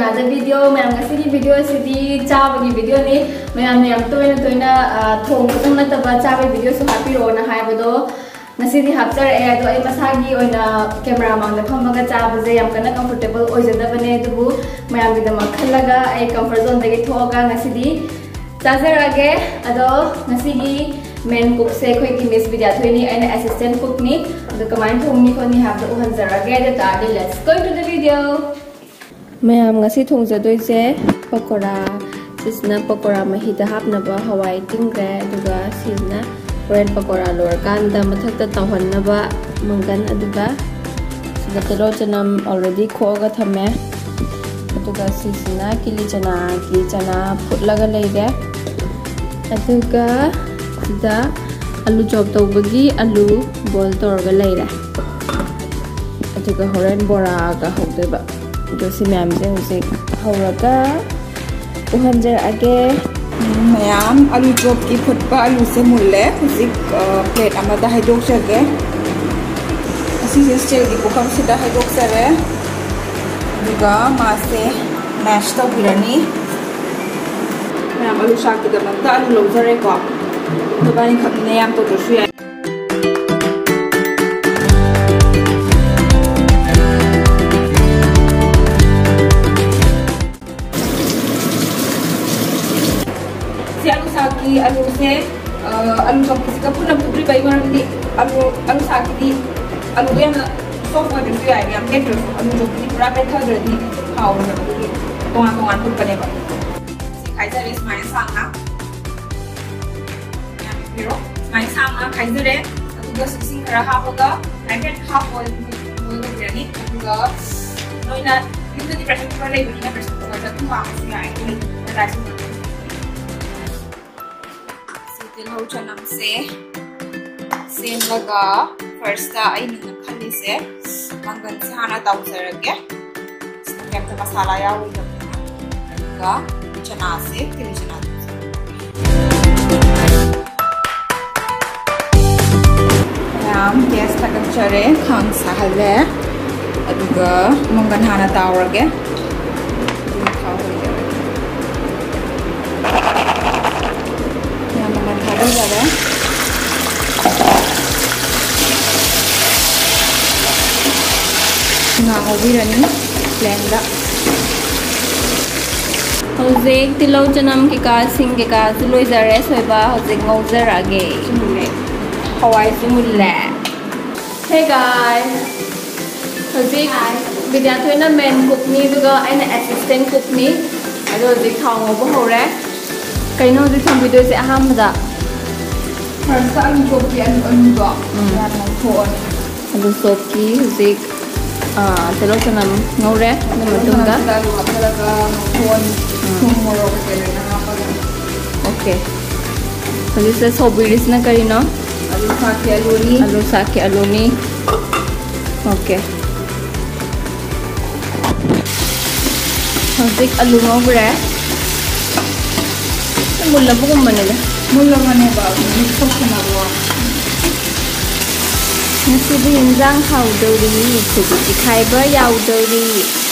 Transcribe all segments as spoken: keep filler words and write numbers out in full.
ꯑꯗ ꯚꯤꯗꯤꯑꯣ ꯃꯌꯥꯝ, ꯉꯁꯤꯒꯤ ꯚꯤꯗꯤꯑꯣ ꯑꯁꯤꯗꯤ ꯆꯥꯕꯒꯤ ꯚꯤꯗꯤꯑꯣꯅꯤ꯫ ꯃꯌꯥꯝꯅ ꯌꯥꯝ ꯇꯣꯏꯅ ꯇꯣꯏꯅ, ꯑ, ꯊꯣꯡꯕꯗꯪ ꯅꯠꯇꯕ ꯆꯥꯕꯒꯤ ꯚꯤꯗꯤꯑꯣꯁꯨ ꯍꯥꯞꯄꯤꯔꯛꯑꯣꯅ ꯍꯥꯏꯕꯗꯣ ꯉꯁꯤꯗꯤ ꯍꯥꯞꯆꯔꯛꯑꯦ꯫ ꯑꯗꯣ ꯑꯩ ꯃꯁꯥꯒꯤ ꯑꯣꯏꯅ ꯀꯦꯃꯦꯔꯥ ꯃꯥꯡꯗ ꯐꯝꯃꯒ ꯆꯥꯕꯁꯦ ꯌꯥꯝ ꯀꯟꯅ ꯀꯝꯐꯣꯔꯇꯦꯕꯜ ꯑꯣꯏꯖꯗꯕꯅꯦ, ꯑꯗꯨꯕꯨ ꯃꯌꯥꯝꯒꯤꯗꯃꯛ ꯈꯜꯂꯒ ꯑꯩ ꯀꯝꯐꯣꯔꯠ ꯖꯣꯟꯗꯒꯤ ꯊꯣꯛꯑꯒ ꯉꯁꯤꯗꯤ ꯆꯥꯖꯔꯛꯑꯒꯦ꯫ ꯑꯗꯣ ꯉꯁꯤꯒꯤ ꯃꯦꯟ ꯀꯨꯛꯁꯦ ꯑꯩꯈꯣꯏꯒꯤ ꯃꯤꯁ ꯕꯤꯗ꯭ꯌꯥꯊꯣꯏꯅꯤ, ꯑꯩꯅ ꯑꯦꯁꯤꯁꯇꯦꯟ ꯀꯨꯛꯅꯤ꯫ ꯑꯗꯣ ꯀꯃꯥꯏꯅ ꯊꯣꯡꯅꯤ ꯈꯣꯠꯅꯤ ꯍꯥꯏꯕꯗꯣ ꯎꯍꯟꯖꯔꯛꯑꯒꯦ꯫ ꯑꯗꯨ ꯇꯥꯔꯗꯤ let's go into the video꯫ ꯃꯌꯥꯝ, ꯉꯁꯤ ꯊꯣꯡꯖꯗꯣꯏꯁꯦ ꯄꯀꯣꯔꯥ꯫ ꯁꯤꯁꯤꯅ ꯄꯀꯣꯔꯥ ꯃꯍꯤꯗ ꯍꯥꯞꯅꯕ ꯍꯋꯥꯏ ꯇꯤꯡꯈ꯭ꯔꯦ, ꯑꯗꯨꯒ ꯁꯤꯁꯤꯅ ꯍꯣꯔꯦꯟ ꯄꯀꯣꯔꯥ ꯂꯣꯏꯔꯀꯥꯟꯗ ꯃꯊꯛꯇ ꯇꯥꯎꯍꯟꯅꯕ ꯃꯪꯒꯟ, ꯑꯗꯨꯒ ꯁꯤꯗ ꯇꯤꯜꯍꯧ ꯆꯅꯝ already ꯈꯣꯛꯑꯒ ꯊꯝꯃꯦ꯫ ꯑꯗꯨꯒ ꯁꯤꯁꯤꯅ ꯀꯤꯂꯤ ꯆꯅꯥꯒꯤ ꯆꯅꯥ ꯐꯨꯠꯂꯒ ꯂꯩꯔꯦ꯫ ꯑꯗꯨꯒ ꯁꯤꯗ ꯑꯂꯨ ꯆꯣꯞ ꯇꯧꯕꯒꯤ ꯑꯂꯨ ꯕꯣꯏꯜ ꯇꯧꯔꯒ ꯂꯩꯔꯦ꯫ ꯑꯗꯨꯒ ꯍꯣꯔꯦꯟ ꯕꯣꯔꯥꯒ ꯍꯧꯗꯣꯏꯕ꯫ ꯑꯗꯣ ꯁꯤ ꯃꯌꯥꯝꯁꯦ ꯍꯧꯖꯤꯛ ꯍꯧꯔꯒ ꯎꯍꯟꯖꯔꯛꯑꯒꯦ꯫ ꯎꯝ, ꯃꯌꯥꯝ, ꯑꯂꯨ ꯆꯣꯞꯀꯤ ꯐꯨꯠꯄ ꯑꯂꯨꯁꯦ ꯃꯨꯜꯂꯦ꯫ ꯍꯧꯖꯤꯛ, ꯑ, ꯄ꯭ꯂꯦꯠ ꯑꯃꯗ ꯍꯩꯗꯣꯛꯆꯒꯦ꯫ ꯑꯁꯤꯁꯦ ꯁ꯭ꯇꯤꯜꯒꯤ ꯄꯨꯈꯝꯁꯤꯗ ꯍꯩꯗꯣꯛꯆꯔꯦ꯫ ꯑꯗꯨꯒ ꯃꯥꯁꯦ ꯃꯦꯁ ꯇꯧꯕꯤꯔꯅꯤ꯫ ꯃꯌꯥꯝ, ꯑꯂꯨ ꯁꯥꯛꯀꯤꯗꯃꯛꯇ ꯑꯂꯨ ꯂꯧꯖꯔꯦꯀꯣ꯫ ꯅꯕꯥꯅꯤꯈꯛꯅꯤꯅ ꯌꯥꯝ ꯇꯧꯗ꯭ꯔꯁꯨ ꯌꯥꯏ꯫ ꯁꯤ ꯑꯂꯨ ꯁꯥꯛꯀꯤ ꯑꯂꯨꯁꯦ, ꯑ, ꯑꯂꯨ ꯆꯣꯞꯀꯤꯁꯤꯒ ꯄꯨꯟꯅ ꯐꯨꯠꯄꯤꯕꯒꯤ ꯃꯔꯝꯗꯤ ꯑꯂꯨ, ꯑꯂꯨ ꯁꯥꯛꯀꯤꯗꯤ ꯑꯂꯨꯗꯣ ꯌꯥꯝꯅ ꯁꯣꯐ ꯑꯣꯏꯗ꯭ꯔꯁꯨ ꯌꯥꯏ, ꯌꯥꯝ ꯄꯦꯠꯇ꯭ꯔꯁꯨ꯫ ꯑꯂꯨ ꯆꯣꯞꯀꯤꯗꯤ ꯄꯨꯔꯥ ꯄꯦꯠꯊꯗ꯭ꯔꯗꯤ ꯍꯥꯎꯔꯣꯏꯕ, ꯑꯗꯨꯒꯤ ꯇꯣꯉꯥꯟ ꯇꯣꯉꯥꯟ ꯐꯨꯠꯄꯅꯦꯕ꯫ ꯁꯤ ꯈꯥꯏꯖꯔꯦ ꯁꯨꯃꯥꯏꯅ ꯁꯥꯡꯅ꯫ ꯌꯥꯝ ꯄꯤꯔꯣ꯫ ꯁꯨꯃꯥꯏꯅ ꯁꯥꯡꯅ ꯈꯥꯏꯖꯔꯦ꯫ ꯑꯗꯨꯒ ꯏꯁꯤꯡ ꯈꯔ ꯍꯥꯞꯄꯒ ꯍꯥꯏꯐꯦꯠ half boil, boil ꯑꯣꯏꯕꯤꯔꯅꯤ꯫ ꯑꯗꯨꯒ ꯅꯣꯏꯅ ꯌꯨꯝꯗꯗꯤ pressure cooker ꯂꯩꯕꯅꯤꯅ pressure cookerꯗ ꯑꯗꯨꯝ ꯀꯥꯝꯃꯁꯨ ꯌꯥꯏ꯫ ꯑꯗꯨ ꯂꯩꯇ꯭ꯔꯒꯅ rice cooker꯫ ꯁꯤ ꯇꯤꯜꯍꯧ ꯆꯅꯝꯁꯦ ꯁꯦꯝꯂꯒ firstꯇ ꯑꯩꯅ ꯈꯜꯂꯤꯁꯦ ꯃꯪꯒꯟꯁꯦ ꯍꯥꯟꯅ ꯇꯥꯎꯖꯔꯒꯦ꯫ ꯀꯩꯝꯇ ꯃꯁꯥꯂꯥ ꯌꯥꯎꯔꯣꯏꯗꯕꯅꯤꯅ꯫ ꯑꯗꯨꯒ ꯆꯅꯥꯁꯦ, ꯀꯤꯂꯤ ꯆꯅꯥ ꯃꯌꯥꯝ, ꯒ꯭ꯌꯥꯁ ꯊꯥꯒꯠꯆꯔꯦ, ꯈꯥꯡ ꯁꯥꯍꯜꯂꯦ꯫ ꯑꯗꯨꯒ ꯃꯪꯒꯟ ꯍꯥꯟꯅ ꯇꯥꯎꯔꯒꯦ꯫ ꯇꯧꯕꯤꯔꯅꯤ ꯄ꯭ꯂꯦꯟꯗ꯫ ꯍꯧꯖꯤꯛ ꯇꯤꯜꯍꯧ ꯆꯅꯝ ꯀꯩꯀꯥ ꯁꯤꯡ ꯀꯩꯀꯥꯁꯨ ꯂꯣꯏꯖꯔꯦ ꯁꯣꯏꯕ꯫ ꯍꯧꯖꯤꯛ ꯉꯧꯖꯔꯛꯑꯒꯦ꯫ ꯍꯋꯥꯏꯁꯨ ꯃꯨꯜꯂꯦ꯫ Hey guys, ꯍꯧꯖꯤꯛ ꯕꯤꯗ꯭ꯌꯥꯊꯣꯏꯅ ꯃꯦꯟ ꯀꯨꯛꯅꯤ ꯑꯗꯨꯒ ꯑꯩꯅ ꯑꯦꯁꯤꯁꯇꯦꯟ ꯀꯨꯛꯅꯤ꯫ ꯑꯗꯣ ꯍꯧꯖꯤꯛ ꯊꯥꯎ ꯉꯧꯕ ꯍꯧꯔꯦ꯫ ꯀꯩꯅꯣ ꯍꯧꯖꯤꯛ ꯊꯣꯡꯕꯤꯗꯣꯏꯁꯦ ꯑꯍꯥꯟꯕꯗ? ꯐꯥꯔꯁꯇ ꯑꯂꯨ ꯆꯣꯞꯀꯤ ꯑꯂꯨ ꯑꯂꯨꯗꯣ ꯎꯝ꯫ ꯌꯥꯝ ꯉꯧꯊꯣꯛꯑꯅꯤ꯫ ꯑꯂꯨ ꯆꯣꯞꯀꯤ ꯍꯧꯖꯤꯛ ꯑꯥ, ꯇꯤꯜꯍꯧ ꯆꯅꯝ ꯉꯧꯔꯦ꯫ ꯑꯗꯨ ꯃꯇꯨꯡꯗ ꯆꯅꯝꯁꯤꯗ ꯑꯂꯨ ꯍꯥꯞꯆꯤꯜꯂꯒ ꯉꯧꯊꯣꯛꯑꯅꯤ꯫ ꯎꯝ꯫ ꯊꯨꯝ ꯃꯣꯔꯣꯛ ꯀꯩꯀꯩ ꯂꯣꯏꯅ ꯍꯥꯞꯄꯒ꯫ ꯑꯣꯀꯦ꯫ ꯍꯧꯖꯤꯛꯁꯦ ꯁꯧꯕꯤꯔꯤꯁꯤꯅ ꯀꯔꯤꯅꯣ? ꯑꯂꯨ ꯁꯥꯛꯀꯤ ꯑꯂꯨꯅꯤ꯫ ꯑꯂꯨ ꯁꯥꯛꯀꯤ ꯑꯂꯨꯅꯤ꯫ ꯑꯣꯀꯦ꯫ ꯍꯧꯖꯤꯛ ꯑꯂꯨ ꯉꯧꯈ꯭ꯔꯦ꯫ ꯃꯨꯜꯂꯕꯒꯨꯝꯕꯅꯤꯗ꯫ ꯃꯨꯜꯂꯕꯅꯦꯕ, ꯑꯗꯨ ꯃꯤꯛꯁ ꯇꯧꯁꯟꯅꯕ ꯋꯥꯅꯤ꯫ ꯉꯁꯤꯗꯤ ꯏꯟꯖꯥꯡ ꯍꯥꯎꯗꯧꯔꯤ, ꯑꯩꯈꯣꯏꯒꯤ ꯆꯤꯈꯥꯏꯕ ꯌꯥꯎꯗꯧꯔꯤ꯫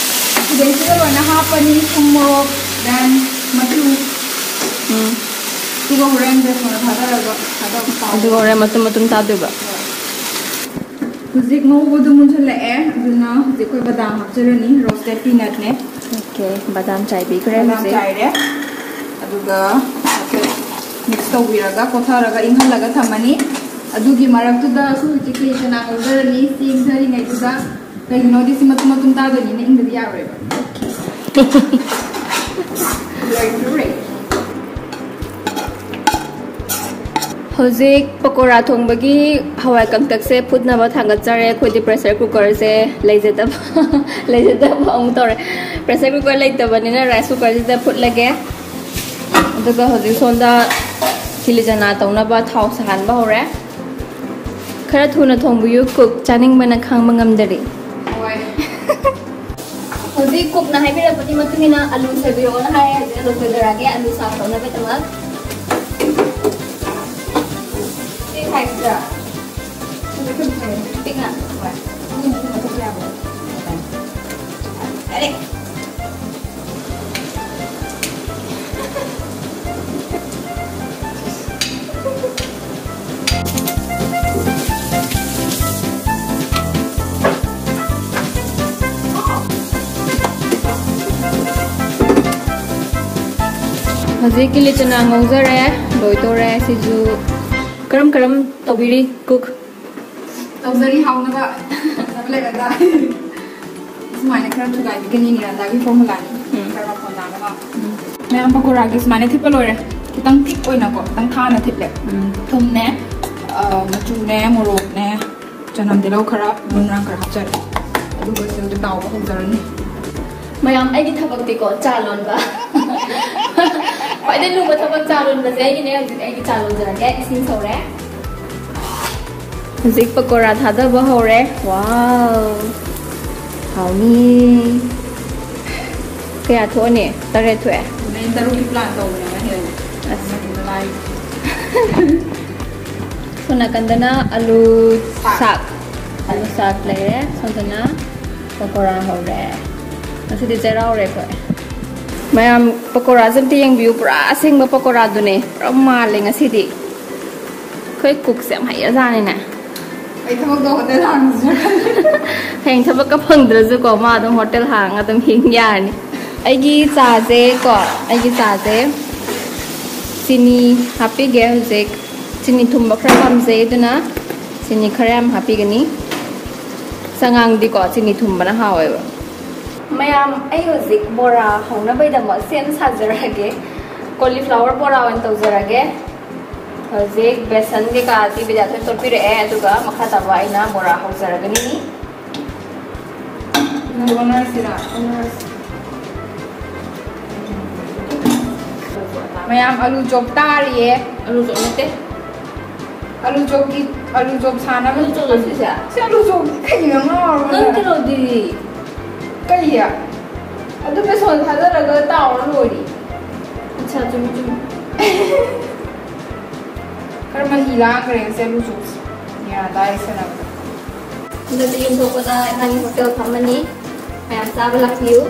ꯁꯤꯗꯩꯁꯤꯗ ꯂꯣꯏꯅ ꯍꯥꯞꯄꯅꯤ, ꯊꯨꯝ, ꯃꯣꯔꯣꯛ, then ꯃꯆꯨ꯫ ꯎꯝ꯫ ꯑꯗꯨꯒ ꯍꯣꯔꯦꯟ ꯕꯦꯁꯣꯟ ꯊꯥꯗꯔꯒ ꯊꯥꯗꯕ ꯇꯥꯕ꯫ ꯑꯗꯨꯒ ꯍꯣꯔꯦꯟ ꯃꯇꯨꯝ ꯃꯇꯨꯝ ꯇꯥꯗꯣꯏꯕ꯫ ꯍꯣꯏ꯫ ꯍꯧꯖꯤꯛ ꯉꯧꯕꯗꯨ ꯃꯨꯟꯁꯤꯜꯂꯛꯑꯦ, ꯑꯗꯨꯅ ꯍꯧꯖꯤꯛ ꯑꯩꯈꯣꯏ ꯕꯗꯥꯝ ꯍꯥꯞꯆꯔꯅꯤ, roasted peanutꯅꯦ꯫ ꯑꯣꯀꯦ, ꯕꯗꯥꯝ ꯆꯥꯏꯕꯤꯈ꯭ꯔꯦ ꯕꯗꯥꯝ ꯍꯧꯖꯤꯛ꯫ ꯆꯥꯏꯔꯦ꯫ ꯑꯗꯨꯒ ꯍꯥꯏꯐꯦꯠ ꯃꯤꯛꯁ ꯇꯧꯕꯤꯔꯒ ꯀꯣꯊꯔꯒ ꯏꯪꯍꯜꯂꯒ ꯊꯝꯃꯅꯤ꯫ ꯑꯗꯨꯒꯤ ꯃꯔꯛꯇꯨꯗ ꯑꯩꯈꯣꯏ ꯍꯧꯖꯤꯛ ꯀꯤꯂꯤ ꯆꯅꯥ ꯉꯧꯖꯔꯅꯤ꯫ ꯆꯦꯡ ꯊꯔꯤꯉꯩꯗꯨꯗ, ꯀꯩꯒꯤꯅꯣꯗꯤ ꯁꯤ ꯃꯇꯨꯝ ꯃꯇꯨꯝ ꯇꯥꯗꯣꯏꯅꯤꯅ ꯏꯪꯗꯗꯤ ꯌꯥꯔꯣꯏꯕ꯫ ꯂꯣꯏꯗꯣꯔꯦ꯫ ꯍꯧꯖꯤꯛ ꯄꯀꯣꯔꯥ ꯊꯣꯡꯕꯒꯤ ꯍꯋꯥꯏ ꯀꯪꯇꯛꯁꯦ ꯐꯨꯠꯅꯕ ꯊꯥꯡꯒꯠꯆꯔꯦ꯫ ꯑꯩꯈꯣꯏꯗꯤ pressure cookerꯁꯦ ꯂꯩꯖꯗꯕ, ꯂꯩꯖꯗꯕ ꯑꯃꯨꯛ ꯇꯧꯔꯦ꯫ Pressure cooker ꯂꯩꯇꯕꯅꯤꯅ rice cookerꯁꯤꯗ ꯐꯨꯠꯂꯒꯦ꯫ ꯑꯗꯨꯒ ꯍꯧꯖꯤꯛ ꯁꯣꯝꯗ ꯀꯤꯂꯤ ꯆꯅꯥ ꯇꯧꯅꯕ ꯊꯥꯎ ꯁꯥꯍꯟꯕ ꯍꯧꯔꯦ꯫ ꯈꯔ ꯊꯨꯅ ꯊꯣꯡꯕꯤꯌꯨ cook, ꯆꯥꯅꯤꯡꯕꯅ ꯈꯥꯡꯕ ꯉꯝꯗꯔꯦ꯫ ꯍꯣꯏ꯫ ꯍꯧꯖꯤꯛ cookꯅ ꯍꯥꯏꯕꯤꯔꯛꯄꯒꯤ ꯃꯇꯨꯡ ꯏꯟꯅ ꯑꯂꯨ ꯁꯣꯏꯕꯤꯔꯛꯑꯣꯅ ꯍꯥꯏꯔꯦ꯫ ꯍꯧꯖꯤꯛ ꯑꯂꯨ ꯁꯣꯏꯖꯔꯛꯑꯒꯦ, ꯑꯂꯨ ꯁꯥꯛ ꯇꯧꯅꯕꯒꯤꯗꯃꯛ꯫ ꯁꯤ ꯈꯥꯏꯁꯤꯗ ꯄꯤꯛꯅ꯫ ꯍꯣꯏ꯫ ꯌꯥꯔꯦ꯫ ꯍꯧꯖꯤꯛ ꯀꯤꯂꯤ ꯆꯅꯥ ꯉꯧꯖꯔꯦ, ꯂꯣꯏꯗꯣꯔꯦ꯫ ꯁꯤꯁꯨ ꯀꯔꯝ ꯀꯔꯝ ꯇꯧꯕꯤꯔꯤ, cook? ꯇꯧꯖꯔꯤ, ꯍꯥꯎꯅꯕ ꯂꯩꯔꯒ꯫ ꯁꯨꯃꯥꯏꯅ ꯈꯔ ꯊꯨꯒꯥꯏꯕꯤꯒꯅꯤ, ꯃꯤꯔꯥꯟꯗꯥꯒꯤ formulaꯅꯤ꯫ ꯎꯝ꯫ ꯈꯔ ꯃꯐꯣꯟ ꯇꯥꯅꯕ꯫ ꯎꯝ꯫ ꯃꯌꯥꯝ ꯄꯀꯣꯔꯥꯒꯤ ꯁꯨꯃꯥꯏꯅ ꯊꯤꯠꯄ ꯂꯣꯏꯔꯦ꯫ ꯈꯤꯇꯪ ꯊꯤꯛ ꯑꯣꯏꯅꯀꯣ, ꯈꯤꯇꯪ ꯊꯥꯅ ꯊꯤꯠꯂꯦ꯫ ꯎꯝ꯫ ꯊꯨꯝꯅꯦ, ꯑ, ꯃꯆꯨꯅꯦ, ꯃꯣꯔꯣꯛꯅꯦ, ꯆꯅꯝ, ꯇꯤꯜꯍꯧ ꯈꯔ, ꯃꯔꯨ ꯃꯔꯥꯡ ꯈꯔ ꯍꯥꯞꯆꯔꯦ꯫ ꯑꯗꯨꯒ ꯁꯤꯗ ꯇꯥꯎꯕ ꯍꯧꯖꯔꯅꯤ꯫ ꯃꯌꯥꯝ, ꯑꯩꯒꯤ ꯊꯕꯛꯇꯤꯀꯣ, ꯆꯥ ꯂꯣꯟꯕ꯫ ꯈ꯭ꯋꯥꯏꯗꯩ ꯂꯨꯕ ꯊꯕꯛ ꯆꯥ ꯂꯣꯟꯕꯁꯦ ꯑꯩꯒꯤꯅꯦ꯫ ꯍꯧꯖꯤꯛ ꯑꯩꯒꯤ ꯆꯥ ꯂꯣꯟꯖꯔꯒꯦ꯫ ꯏꯁꯤꯡ ꯁꯧꯔꯦ꯫ ꯍꯧꯖꯤꯛ ꯄꯀꯣꯔꯥ ꯊꯥꯗꯕ ꯍꯧꯔꯦ꯫ Wow! ꯍꯥꯎꯅꯤ꯫ ꯀꯌꯥ ꯊꯣꯛꯑꯅꯤ? ꯇꯔꯦꯠ ꯊꯣꯛꯑꯦ꯫ ꯑꯗꯨꯅ ꯑꯩꯅ ꯇꯔꯨꯛꯀꯤ plan ꯇꯧꯕꯅꯦꯕ ꯍꯦꯟꯅ꯫ ꯑꯁ꯫ ꯑꯃꯗꯨꯅ ꯂꯥꯏ꯫ ꯁꯣꯝ ꯅꯥꯀꯟꯗꯅ ꯑꯂꯨ ꯁꯥꯛ꯫ ꯁꯥꯛ꯫ ꯑꯂꯨ ꯁꯥꯛ ꯂꯩꯔꯦ꯫ ꯁꯣꯝꯗꯅ ꯄꯀꯣꯔꯥ ꯍꯧꯔꯦ꯫ ꯉꯁꯤꯗꯤ ꯆꯩꯔꯥꯎꯔꯦ ꯑꯩꯈꯣꯏ꯫ ꯃꯌꯥꯝ, ꯄꯀꯣꯔꯥꯁꯦ ꯑꯝꯇ ꯌꯦꯡꯕꯤꯌꯨ, ꯄꯨꯔꯥ ꯑꯁꯦꯡꯕ ꯄꯀꯣꯔꯥꯗꯨꯅꯦ, ꯄꯨꯔꯥ ꯃꯥꯜꯂꯦ ꯉꯁꯤꯗꯤ꯫ ꯑꯩꯈꯣꯏ cookꯁꯦ ꯌꯥꯝ ꯍꯩꯔꯖꯥꯠꯅꯤꯅꯦ꯫ ꯑꯩ ꯊꯕꯛꯇꯣ hotel ꯍꯥꯡꯉꯁꯤꯔ ꯈꯜꯂꯦ꯫ ꯍꯌꯦꯡ ꯊꯕꯛꯀ ꯐꯪꯗ꯭ꯔꯁꯨꯀꯣ, ꯃꯥ ꯑꯗꯨꯝ hotel ꯍꯥꯡꯉꯒ ꯑꯗꯨꯝ ꯍꯤꯡ ꯌꯥꯔꯅꯤ꯫ ꯑꯩꯒꯤ ꯆꯥꯁꯦ ꯀꯣ, ꯑꯩꯒꯤ ꯆꯥꯁꯦ ꯆꯤꯅꯤ ꯍꯥꯞꯄꯤꯒꯦ ꯍꯧꯖꯤꯛ꯫ ꯆꯤꯅꯤ ꯊꯨꯝꯕ ꯈꯔ ꯄꯥꯝꯖꯩ, ꯑꯗꯨꯅ ꯆꯤꯅꯤ ꯈꯔ ꯌꯥꯝ ꯍꯥꯞꯄꯤꯒꯅꯤ꯫ ꯆꯉꯥꯡꯗꯤꯀꯣ ꯆꯤꯅꯤ ꯊꯨꯝꯕꯅ ꯍꯥꯎꯋꯦꯕ꯫ ꯃꯌꯥꯝ, ꯑꯩ ꯍꯧꯖꯤꯛ ꯕꯣꯔꯥ ꯍꯧꯅꯕꯩꯗꯃꯛ ꯁꯦꯝ ꯁꯥꯖꯔꯒꯦ꯫ Cauliflower ꯕꯣꯔꯥ ꯑꯣꯏꯅ ꯇꯧꯖꯔꯒꯦ꯫ ꯍꯧꯖꯤꯛ ꯕꯦꯁꯟ ꯀꯩꯀꯥ ꯇꯤꯕꯤꯗ ꯑꯩꯈꯣꯏ ꯇꯣꯠꯄꯤꯔꯛꯑꯦ, ꯑꯗꯨꯒ ꯃꯈꯥ ꯇꯥꯕ ꯑꯩꯅ ꯕꯣꯔꯥ ꯍꯧꯖꯔꯒꯅꯤ꯫ ꯅꯪ ꯑꯣꯟꯅꯔꯁꯤꯔꯥ? ꯑꯣꯟꯅꯔꯁꯤ꯫ ꯃꯌꯥꯝ, ꯑꯂꯨ ꯆꯣꯞ ꯇꯥꯔꯤꯌꯦ꯫ ꯑꯂꯨ ꯆꯣꯞ ꯅꯠꯇꯦ꯫ ꯑꯂꯨ ꯆꯣꯞꯀꯤ, ꯑꯂꯨ ꯆꯣꯞ ꯁꯥꯅꯕ꯫ ꯑꯂꯨ ꯆꯣꯞꯂꯣ ꯁꯤꯁꯦ? ꯁꯤ ꯑꯂꯨ ꯆꯣꯞ ꯀꯩꯅꯣ ꯉꯥꯎꯔꯕꯣ ꯅꯪ? ꯅꯪ ꯀꯩꯅꯣꯗꯤ? ꯀꯩ? ꯑꯗꯨ ꯕꯦꯁꯣꯟ ꯊꯥꯗꯔꯒ ꯇꯥꯎꯔ ꯂꯣꯏꯔꯦ꯫ ꯑꯠꯁꯥ, ꯆꯨꯝꯃꯤ, ꯆꯨꯝꯃꯤ꯫ ꯈꯔ ꯃꯍꯤ ꯂꯥꯡꯈ꯭ꯔꯦ ꯉꯁꯤ ꯑꯂꯨ ꯆꯣꯞꯁꯦ꯫ ꯌꯥꯗꯥꯏ ꯁꯥꯟꯅꯕꯗ꯫ ꯍꯟꯗꯛꯇꯤ ꯌꯨꯝ ꯊꯣꯛꯄꯗ ꯏꯕꯥꯅꯤ hotel ꯐꯝꯃꯅꯤ꯫ ꯃꯌꯥꯝ ꯆꯥꯕ ꯂꯥꯛꯄꯤꯌꯨ꯫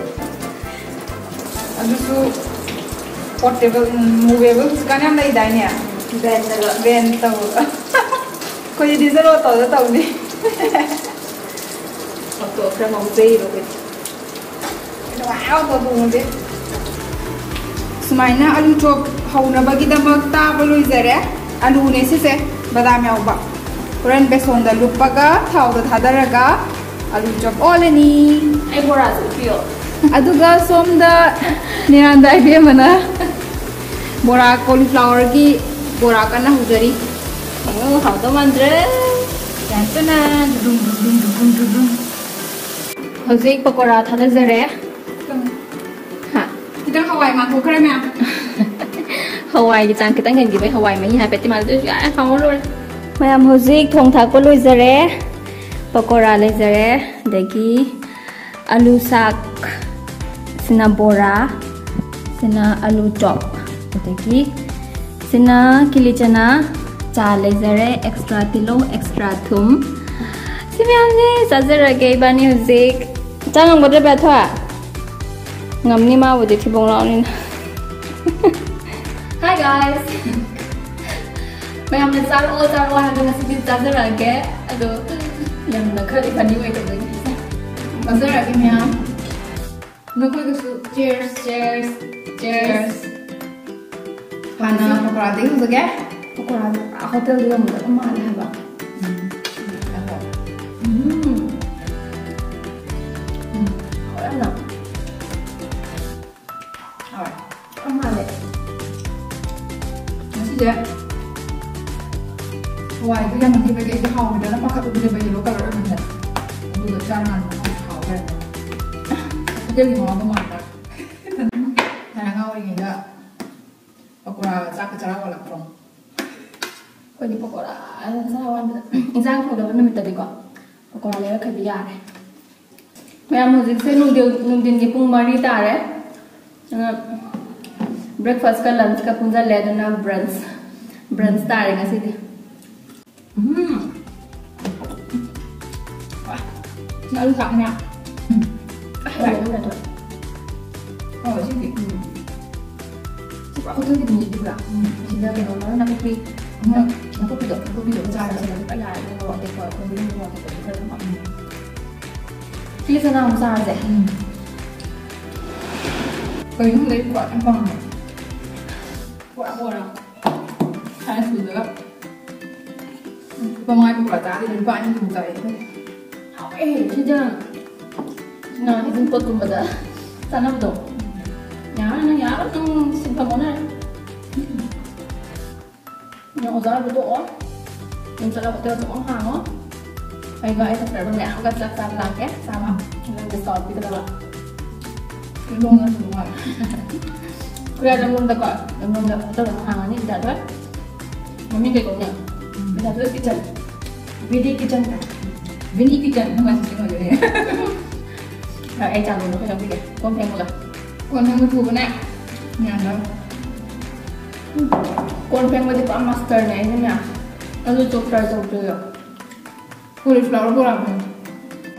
ꯑꯗꯨꯁꯨ portable, ꯎꯝ, movable ꯍꯧꯖꯤꯛꯀꯥꯟ ꯌꯥꯝ ꯂꯩꯗꯥꯏꯅꯦ? Vanꯗꯒ꯫ Van ꯇꯧꯔꯒ꯫ ꯑꯩꯈꯣꯏꯗꯤ diesel auto ꯗ ꯇꯧꯅꯤ꯫ Auto ꯈꯔ ꯉꯥꯎꯖꯩꯌꯦꯕ ꯑꯩꯈꯣꯏꯗꯤ꯫ ꯅꯨꯡꯉꯥꯏ auto ꯇꯣꯡꯕꯁꯦ꯫ ꯑꯁ, ꯁꯨꯃꯥꯏꯅ ꯑꯂꯨ ꯆꯣꯞ ꯍꯧꯅꯕꯒꯤꯗꯃꯛ ꯇꯥꯕ ꯂꯣꯏꯖꯔꯦ꯫ ꯑꯂꯨꯅꯦ ꯁꯤꯁꯦ, ꯕꯗꯥꯝ ꯌꯥꯎꯕ꯫ ꯍꯣꯔꯦꯟ ꯕꯦꯁꯣꯟꯗ ꯂꯨꯞꯄꯒ ꯊꯥꯎꯗ ꯊꯥꯗꯔꯒ ꯑꯂꯨ ꯆꯣꯞ ꯑꯣꯜꯂꯅꯤ꯫ ꯑꯩ ꯕꯣꯔꯥꯁꯨ ꯎꯠꯄꯤꯌꯣ꯫ ꯑꯗꯨꯒ ꯁꯣꯝꯗ ꯃꯤꯔꯥꯟꯗꯥ ꯏꯕꯦꯝꯃꯅ ꯕꯣꯔꯥ, ꯀꯣꯂꯤꯐ꯭ꯂꯥꯋꯔꯒꯤ ꯕꯣꯔꯥ ꯀꯟꯅ ꯍꯧꯖꯔꯤ꯫ ꯑꯣ, ꯍꯥꯎꯗꯧ ꯃꯥꯟꯗ꯭ꯔꯦ꯫ ꯌꯥꯝ ꯊꯨꯅ ꯗꯨꯝ ꯗꯨꯝ ꯗꯨꯝ ꯗꯨꯝ ꯗꯨꯝ ꯗꯨꯝ ꯗꯨꯝ꯫ ꯍꯧꯖꯤꯛ ꯄꯀꯣꯔꯥ ꯊꯥꯗꯖꯔꯦ꯫ ꯍꯥ? ꯈꯤꯇꯪ ꯍꯋꯥꯏ ꯃꯥꯟꯊꯣꯛꯈ꯭ꯔꯦ ꯃꯌꯥꯝ꯫ ꯍꯋꯥꯏꯒꯤ ꯆꯥꯡ ꯈꯤꯇꯪ ꯍꯦꯟꯈꯤꯕꯩ ꯍꯋꯥꯏ ꯃꯍꯤ ꯍꯥꯏꯐꯦꯠꯇꯤ ꯃꯥꯜꯂꯦ, ꯑꯗꯨꯁꯨ ꯌꯥꯔꯦ, ꯍꯥꯎꯔ ꯂꯣꯏꯔꯦ꯫ ꯃꯌꯥꯝ, ꯍꯧꯖꯤꯛ ꯊꯣꯡ ꯊꯥꯛꯄ ꯂꯣꯏꯖꯔꯦ꯫ ꯄꯀꯣꯔꯥ ꯂꯩꯖꯔꯦ, ꯑꯗꯒꯤ ꯑꯂꯨ ꯁꯥꯛ, ꯁꯤꯅ ꯕꯣꯔꯥ, ꯁꯤꯅ ꯑꯂꯨ ꯆꯣꯞ, ꯑꯗꯒꯤ ꯁꯤꯅ ꯀꯤꯂꯤ ꯆꯅꯥ, ꯆꯥ ꯂꯩꯖꯔꯦ, ꯑꯦꯛꯁꯇ꯭ꯔꯥ ꯇꯤꯜꯍꯧ, ꯑꯦꯛꯁꯇ꯭ꯔꯥ ꯊꯨꯝ꯫ ꯁꯤ ꯃꯌꯥꯝꯁꯦ ꯆꯥꯖꯔꯒꯦ ꯏꯕꯥꯅꯤ ꯍꯧꯖꯤꯛ꯫ ꯆꯥ ꯉꯝꯒꯗ꯭ꯔ ꯕꯦꯊꯣꯏ? ꯉꯝꯅꯤ, ꯃꯥꯕꯨꯗꯤ ꯊꯤꯕꯣꯡ ꯂꯥꯎꯅꯤꯅ꯫ Hi guys! ꯃꯌꯥꯝꯅ ꯆꯥꯔꯛꯑꯣ, ꯆꯥꯔꯛꯑꯣ ꯍꯥꯏꯕꯗꯣ ꯉꯁꯤꯗꯤ ꯆꯥꯖꯔꯛꯑꯒꯦ꯫ ꯑꯗꯣ ꯌꯥꯝꯅ ꯈꯔꯗꯤ funny ꯑꯣꯏꯗꯕꯒꯤ꯫ ꯆꯥꯖꯔꯛꯑꯒꯦ ꯃꯌꯥꯝ꯫ ꯅꯈꯣꯏꯒꯁꯨ cheers, cheers, cheers꯫ ꯍꯥꯟꯅ ꯄꯀꯣꯔꯥꯗꯒꯤ ꯍꯧꯖꯒꯦ꯫ ꯄꯀꯣꯔꯥꯗꯣ ꯄꯨꯔꯥ ꯍꯣꯇꯦꯜꯗ ꯌꯣꯟꯕꯗꯒ ꯃꯥꯜꯂꯦ ꯍꯥꯏꯕ꯫ ꯎꯝ꯫ ꯎꯝ꯫ ꯎꯝ꯫ ꯍꯥꯎꯋꯦ ꯌꯥꯝꯅ꯫ ꯍꯥꯎꯋꯦ꯫ ꯌꯥꯝ ꯃꯥꯜꯂꯦ꯫ ꯉꯁꯤꯁꯦ ꯍꯋꯥꯏꯗꯣ ꯌꯥꯝꯃꯟꯈꯤꯕꯒꯤ ꯑꯩꯁꯦ ꯍꯥꯎꯔꯣꯏꯗ꯭ꯔꯥꯅ ꯄꯥꯈꯠꯂꯨꯕꯅꯦꯕ, yellow colour ꯑꯣꯏꯕꯅꯤꯅ꯫ ꯑꯗꯨꯒ ꯆꯥꯔꯀꯥꯟꯗ ꯍꯥꯎ ꯂꯩꯔꯝꯃꯦ꯫ ꯍꯣꯇꯦꯜꯒꯤ ꯃꯍꯥꯎꯒ ꯃꯥꯟꯗ꯭ꯔꯥ? ꯊꯥꯏꯅ ꯑꯉꯥꯡ ꯑꯣꯏꯔꯤꯉꯩꯗ ꯄꯀꯣꯔꯥꯒ ꯆꯥꯛꯀ ꯆꯔꯥ ꯋꯥꯠꯂꯛꯇ꯭ꯔꯣ? ꯑꯩꯈꯣꯏꯗꯤ ꯄꯀꯣꯔꯥ ꯆꯔꯥ ꯋꯥꯟꯕꯗ, ꯏꯟꯁꯥꯡ ꯊꯣꯡꯗꯕ ꯅꯨꯃꯤꯠꯇꯗꯤꯀꯣ ꯄꯀꯣꯔꯥ ꯂꯩꯔꯛꯈ꯭ꯔꯗꯤ ꯌꯥꯔꯦ꯫ ꯃꯌꯥꯝ, ꯍꯧꯖꯤꯛꯁꯦ ꯅꯨꯡꯊꯤꯜ, ꯅꯨꯡꯊꯤꯜꯒꯤ ꯄꯨꯡ ꯃꯔꯤ ꯇꯥꯔꯦ꯫ ꯑꯗꯨꯅ breakfastꯀ lunchꯀ ꯄꯨꯟꯁꯤꯜꯂꯦ, ꯑꯗꯨꯅ brunch, brunch ꯇꯥꯔꯦ ꯉꯁꯤꯗꯤ꯫ ꯎꯝ꯫ ꯋꯥ, ꯁꯤ ꯑꯂꯨ ꯁꯥꯛꯅꯦ꯫ ꯎꯝ꯫ ꯑꯁ, ꯍꯥꯎꯋꯦ꯫ ꯍꯥꯎꯋꯦ, ꯁꯤꯗꯤ꯫ ꯎꯝ꯫ ꯁꯤ ꯄꯨꯔꯥ ꯍꯣꯇꯦꯜꯒꯤꯗꯨꯅꯤ, ꯁꯤꯗꯤ ꯄꯨꯔꯥ꯫ ꯎꯝ꯫ ꯁꯤꯗ ꯀꯩꯅꯣ, ꯃꯔꯣꯏ ꯅꯥꯀꯨꯞꯄꯤ, ꯎꯝ꯫ ꯅꯥꯀꯨꯞꯄꯤꯗꯣ, ꯅꯥꯀꯨꯞꯄꯤꯗꯣ ꯆꯥꯔꯁꯦ꯫ ꯆꯥꯔꯁꯦ꯫ ꯂꯨꯄꯥ ꯌꯥꯔꯦ, ꯃꯣꯔꯣꯛ ꯑꯇꯦꯛꯄ, ꯃꯣꯔꯣꯛ ꯑꯇꯦꯛꯄꯗꯤ ꯈꯔ ꯑꯗꯨꯝ ꯍꯥꯞꯅꯤꯡꯉꯦ꯫ ꯁꯤ ꯆꯅꯥ ꯑꯃꯨꯛ ꯆꯥꯔꯁꯦ꯫ ꯎꯝ꯫ ꯀꯩꯅꯣ ꯈꯪꯗꯦ, ꯑꯩ ꯄꯀꯣꯔꯥ ꯌꯥꯝ ꯄꯥꯝꯃꯦ꯫ ꯕꯣꯔꯥ ꯁꯥꯏꯟꯁ ꯁ꯭ꯀꯨꯜꯗꯒ ꯂꯨꯄꯥ ꯃꯉꯥ ꯄꯀꯧꯔꯥ ꯆꯥꯔꯗꯤ ꯂꯨꯄꯥ ꯑꯅꯤ ꯑꯍꯨꯝ ꯆꯥꯏ ꯑꯩꯈꯣꯏ꯫ ꯍꯥꯎꯋꯦ ꯁꯤꯗ꯫ ꯁꯤꯅ ꯍꯩꯖꯤꯡꯄꯣꯠꯀꯨꯝꯕꯗ ꯆꯥꯅꯕꯗꯣ꯫ ꯌꯥꯔꯅꯤ, ꯌꯥꯔꯅꯤ, ꯅꯪ ꯁꯤꯟꯐꯝ ꯑꯣꯟꯅꯔꯦ꯫ ꯅꯪ ꯑꯣꯖꯥ ꯑꯣꯏꯕ ꯇꯣꯛꯑꯣ꯫ ꯌꯨꯝ ꯆꯠꯂꯒ ꯍꯣꯇꯦꯜ ꯑꯆꯧꯕ ꯑꯃ ꯍꯥꯡꯉꯣ꯫ ꯑꯩꯒ ꯑꯩ subscriber ꯃꯌꯥꯝꯒ ꯆꯥꯛ ꯆꯥꯕ ꯂꯥꯛꯀꯦ꯫ ꯆꯥꯕ꯫ ꯅꯪ discount ꯄꯤꯒꯗꯕ꯫ ꯂꯝꯂꯣꯡꯗꯁꯨ ꯅꯨꯡꯉꯥꯏ꯫ ꯈꯨꯔꯥꯏ ꯂꯝꯂꯣꯡꯗꯀꯣ, ꯂꯝꯂꯣꯡꯗ ꯍꯣꯇꯦꯜ ꯑꯃ ꯍꯥꯡꯉꯅꯤ, ꯕꯤꯗ꯭ꯌꯥꯊꯣꯏ꯫ ꯃꯃꯤꯡ ꯀꯩ ꯀꯧꯅꯤ? ꯕꯤꯗ꯭ꯌꯥꯊꯣꯏ ꯀꯤꯆꯟ꯫ ꯕꯤꯗꯤ ꯀꯤꯆꯟ꯫ ꯕꯤꯅꯤ ꯀꯤꯆꯟ, ꯅꯨꯡꯉꯥꯏ ꯁꯤꯁꯤ ꯑꯣꯏꯗꯣꯏꯅꯦ꯫ ꯍꯣꯏ, ꯑꯩ ꯆꯥ ꯂꯣꯟꯕ ꯈꯣꯏꯍꯧꯈꯤꯒꯦ꯫ ꯀꯣꯟ ꯐꯦꯡꯕꯒ꯫ ꯀꯣꯟ ꯐꯦꯡꯕ ꯊꯨꯕꯅꯦ꯫ ꯃꯌꯥꯝꯗꯣ꯫ ꯀꯣꯟ ꯐꯦꯡꯕꯗꯤ ꯄꯨꯔꯥ masterꯅꯦ ꯑꯩꯅ ꯃꯌꯥꯝ꯫ ꯑꯗꯨ ꯆꯣꯞ try ꯇꯧꯗꯣꯏꯗꯣ꯫ Cauliflower ꯄꯨꯔꯛꯄꯅꯦ꯫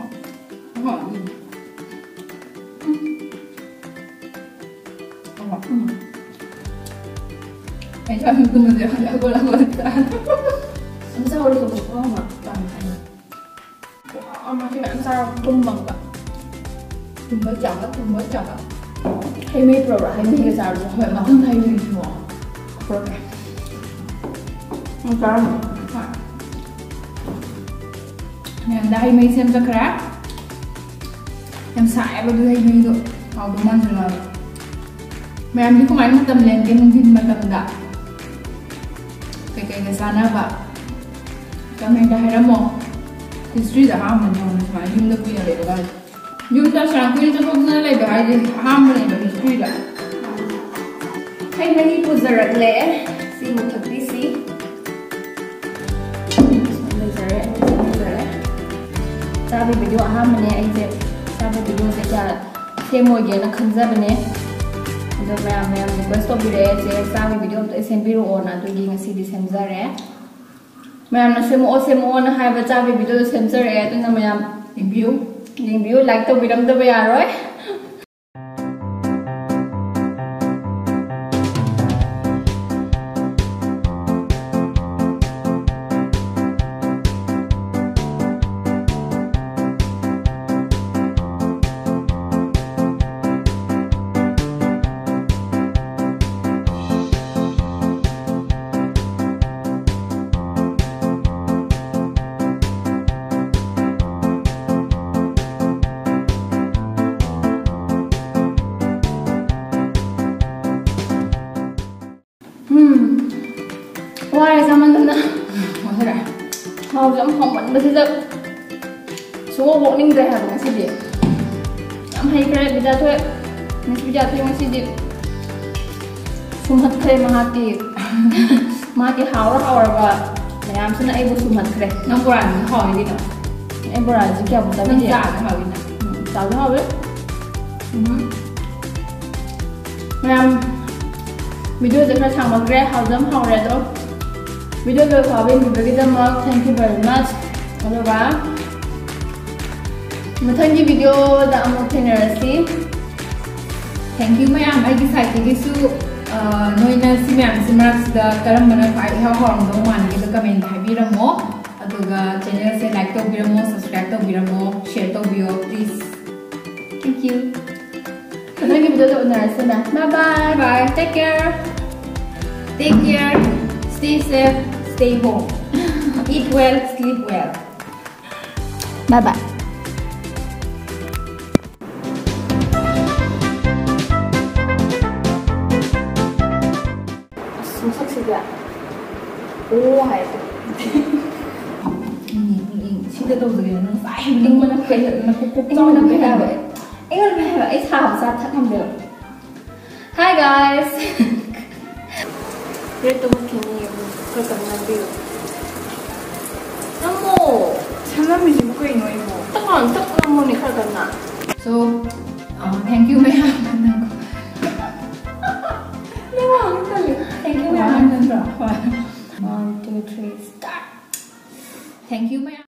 ꯑꯍꯣꯏ, ꯎꯝ꯫ ꯎꯝ꯫ ꯑꯍꯣꯏ, ꯎꯝ꯫ ꯑꯩ ꯆꯥꯛ ꯊꯣꯡꯕꯁꯦ ꯍꯧꯒꯠ ꯍꯧꯒꯠꯂ ꯆꯥ꯫ ꯑꯗꯨꯝ ꯆꯥꯍꯧꯔꯤ ꯊꯣꯡꯕ ꯄꯨꯔꯥ ꯍꯥꯎꯅ ꯆꯥꯅꯤ ꯈꯜꯂꯦ꯫ ꯄꯨꯔꯥ ꯃꯁꯤ ꯃꯌꯥꯝ ꯆꯥꯔ ꯇꯨꯝꯕ ꯑꯃꯒ꯫ ꯇꯨꯝꯕ ꯆꯥꯕ, ꯇꯨꯝꯕ ꯆꯥꯕ꯫ ꯍꯩ ꯃꯍꯤ ꯄꯨꯔꯛꯎꯔꯥ? ꯍꯩ ꯃꯍꯤꯒ ꯆꯥꯔꯁꯨ꯫ ꯍꯣꯏ, ꯃꯊꯪ ꯍꯩ ꯃꯍꯤꯁꯨ ꯄꯨꯔꯛꯀꯦ꯫ ꯎꯝ, ꯆꯥꯔꯝꯃꯣ꯫ ꯍꯣꯏ꯫ ꯃꯌꯥꯝꯗ ꯍꯩ ꯃꯍꯤ ꯁꯦꯝ ꯆꯠꯈ꯭ꯔꯦ꯫ ꯌꯥꯝ ꯁꯥꯏꯌꯦꯕ ꯑꯗꯨ ꯍꯩ ꯃꯍꯤꯗꯣ꯫ ꯍꯥꯎꯗꯧ ꯃꯥꯟꯁꯤꯜꯂꯛꯑꯕ꯫ ꯃꯌꯥꯝꯗꯤ ꯀꯃꯥꯏꯅ ꯃꯇꯝ ꯂꯦꯟꯒꯦ ꯅꯨꯡꯊꯤꯜ ꯃꯇꯝꯗ? ꯀꯩꯀꯩꯒ ꯆꯥꯅꯕ? Commentꯇ ꯍꯥꯏꯔꯝꯃꯣ꯫ Historyꯗ ꯑꯍꯥꯟꯕꯅꯦ ꯌꯦꯡꯉꯣ ꯁꯨꯃꯥꯏꯅ ꯌꯨꯝꯗ ꯀꯨꯏꯅ ꯂꯩꯕ ꯀꯥꯏꯁꯦ꯫ ꯌꯨꯝꯗ ꯑꯁꯨꯛ ꯌꯥꯝ ꯀꯨꯏꯅ ꯆꯠꯊꯣꯛꯇꯅ ꯂꯩꯕ ꯍꯥꯏꯁꯦ ꯑꯍꯥꯟꯕꯅꯦꯕ historyꯗ꯫ ꯍꯩ ꯃꯍꯤ ꯄꯨꯖꯔꯛꯂꯦ꯫ ꯁꯤ ꯑꯃꯨꯛ ꯊꯛꯄꯤꯁꯤ꯫ ꯂꯩꯖꯔꯦ, ꯑꯩ ꯂꯩꯖꯔꯦ꯫ ꯆꯥꯕꯒꯤ video ꯑꯍꯥꯟꯕꯅꯦ꯫ ꯑꯩꯁꯦ ꯆꯥꯕꯒꯤ videoꯁꯦ ꯀꯌꯥ ꯁꯦꯝꯃꯣꯏꯒꯦꯅ ꯈꯟꯖꯕꯅꯦ꯫ ꯑꯗꯣ ꯃꯌꯥꯝ, ꯃꯌꯥꯝ request ꯇꯧꯕꯤꯔꯛꯑꯦ, "ꯆꯦ, ꯆꯥꯕꯒꯤ video ꯑꯝꯇ ꯁꯦꯝꯕꯤꯔꯛꯑꯣꯅ", ꯑꯗꯨꯒꯤ ꯉꯁꯤꯗꯤ ꯁꯦꯝꯖꯔꯦ꯫ ꯃꯌꯥꯝꯅ "ꯁꯦꯝꯃꯛꯑꯣ, ꯁꯦꯝꯃꯛꯑꯣꯅ" ꯍꯥꯏꯕ ꯆꯥꯕꯒꯤ videoꯗꯣ ꯁꯦꯝꯖꯔꯛꯑꯦ꯫ ꯑꯗꯨꯅ ꯃꯌꯥꯝ ꯌꯦꯡꯕꯤꯌꯨ, ꯌꯦꯡꯕꯤꯌꯨ, like ꯇꯧꯕꯤꯔꯝꯗꯕ ꯌꯥꯔꯣꯏ꯫ ꯋꯥꯔꯦ ꯆꯥꯃꯟꯗꯅ꯫ ꯋꯥꯊꯔꯦ꯫ ꯍꯥꯎꯁꯨ ꯌꯥꯝ ꯍꯥꯎꯃꯟꯕꯁꯤꯗ ꯁꯨꯡꯑꯣꯛ ꯑꯣꯛꯅꯤꯡꯗ꯭ꯔꯦ ꯍꯥꯏꯕ ꯉꯁꯤꯗꯤ꯫ ꯌꯥꯝ ꯍꯩꯈ꯭ꯔꯦ ꯕꯤꯗ꯭ꯌꯥꯊꯣꯏ꯫ ꯃꯤꯁ ꯕꯤꯗ꯭ꯌꯥꯊꯣꯏ ꯉꯁꯤꯗꯤ ꯁꯨꯝꯍꯠꯈ꯭ꯔꯦ ꯃꯍꯥꯛꯀꯤ꯫ ꯃꯍꯥꯛꯀꯤ ꯍꯥꯎꯔ ꯍꯥꯎꯔꯕ ꯃꯌꯥꯝꯁꯤꯅ ꯑꯩꯕꯨ ꯁꯨꯝꯍꯠꯈ꯭ꯔꯦ꯫ ꯅꯪ ꯕꯣꯔꯥꯗꯨꯁꯨ ꯍꯥꯎꯋꯤ ꯀꯩꯅꯣ꯫ ꯑꯩ ꯕꯣꯔꯥꯁꯤ ꯀꯌꯥꯕꯨ ꯅꯪ ꯆꯥꯕꯤꯗꯦ꯫ ꯆꯥꯗ ꯍꯥꯎꯋꯤ ꯅꯪ꯫ ꯎꯝ, ꯆꯥꯕ ꯍꯥꯎꯋꯤ꯫ ꯎꯝ꯫ ꯃꯌꯥꯝ, ꯚꯤꯗꯤꯑꯣꯁꯦ ꯈꯔ ꯁꯥꯡꯃꯟꯈ꯭ꯔꯦ, ꯍꯥꯎꯁꯨ ꯌꯥꯝ ꯍꯥꯎꯔꯦ꯫ ꯑꯗꯣ ꯚꯤꯗꯤꯑꯣ ꯂꯣꯏ ꯐꯥꯎꯕ ꯌꯦꯡꯕꯤꯕꯒꯤꯗꯃꯛ thank you very much꯫ ꯑꯗꯨꯒ ꯃꯊꯪꯒꯤ ꯚꯤꯗꯤꯑꯣꯗ ꯑꯃꯨꯛ ꯊꯦꯡꯅꯔꯁꯤ꯫ Thank you ꯃꯌꯥꯝ꯫ ꯑꯩꯒꯤ ꯁꯥꯏꯠꯇꯒꯤꯁꯨ, ꯑ, ꯅꯣꯏꯅ ꯁꯤ ꯃꯌꯥꯝꯁꯤ ꯃꯔꯛꯁꯤꯗ ꯀꯔꯝꯕꯅ ꯈ꯭ꯋꯥꯏ ꯏꯍꯥꯎ ꯍꯥꯎꯔꯝꯗꯧ ꯃꯥꯟꯒꯦꯗꯣ comment ꯍꯥꯏꯕꯤꯔꯝꯃꯣ꯫ ꯑꯗꯨꯒ channelꯁꯦ like ꯇꯧꯕꯤꯔꯝꯃꯣ, subscribe ꯇꯧꯕꯤꯔꯝꯃꯣ, share ꯇꯧꯕꯤꯌꯣ please꯫ Thank you꯫ ꯃꯊꯪꯒꯤ ꯚꯤꯗꯤꯑꯣꯗ ꯎꯅꯔꯁꯤꯅ꯫ Bye bye. Bye. Take care. Take care. Stay safe. Stay home. Eat well. Sleep well. Bye bye. ꯑꯁ, ꯃꯁꯛꯁꯤꯗꯤ ꯑꯣ ꯍꯥꯏꯗꯣ꯫ ꯎꯝ, ꯎꯝ, ꯎꯝ꯫ ꯁꯤꯗ ꯇꯧꯖꯒꯦ꯫ ꯅꯪ ꯉꯁꯥꯏ ꯏꯪꯕꯅ ꯐꯩ, ꯅꯀꯣꯛ ꯀꯣꯛ ꯏꯪꯕꯅ ꯆꯥꯎꯕꯅ ꯐꯩ ꯍꯥꯏꯕ꯫ ꯐꯩ꯫ ꯑꯩꯉꯣꯟꯗ ꯐꯩ ꯍꯥꯏꯕ꯫ ꯑꯩ ꯁꯥꯕ ꯆꯥ ꯊꯛ ꯉꯝꯗꯦꯕ꯫ Hi guys. Breadꯇꯣ ꯃꯨꯠꯈꯤꯅꯤ꯫ ꯈꯔ ꯀꯟꯅ ꯅꯝꯕꯤꯌꯨ꯫ ꯅꯝꯃꯣ꯫ ꯁꯝꯂꯝꯃꯤꯁꯤꯕꯨ ꯀꯩꯅꯣ ꯑꯩꯕꯨ? ꯇꯞ ꯂꯥꯎꯅ, ꯇꯞ ꯅꯝꯃꯣꯅꯦ ꯈꯔ ꯀꯟꯅ꯫ So, uh, thank you ꯃꯌꯥꯝ꯫ ꯅꯪ ꯋꯥ ꯉꯥꯡ ꯇꯜꯂꯦ꯫ Thank you ꯃꯌꯥꯝ꯫ ꯋꯥ ꯉꯥꯡ ꯇꯟꯗ꯭ꯔꯣ? ꯍꯣꯏ꯫ One, two, three, start. Thank you ꯃꯌꯥꯝ꯫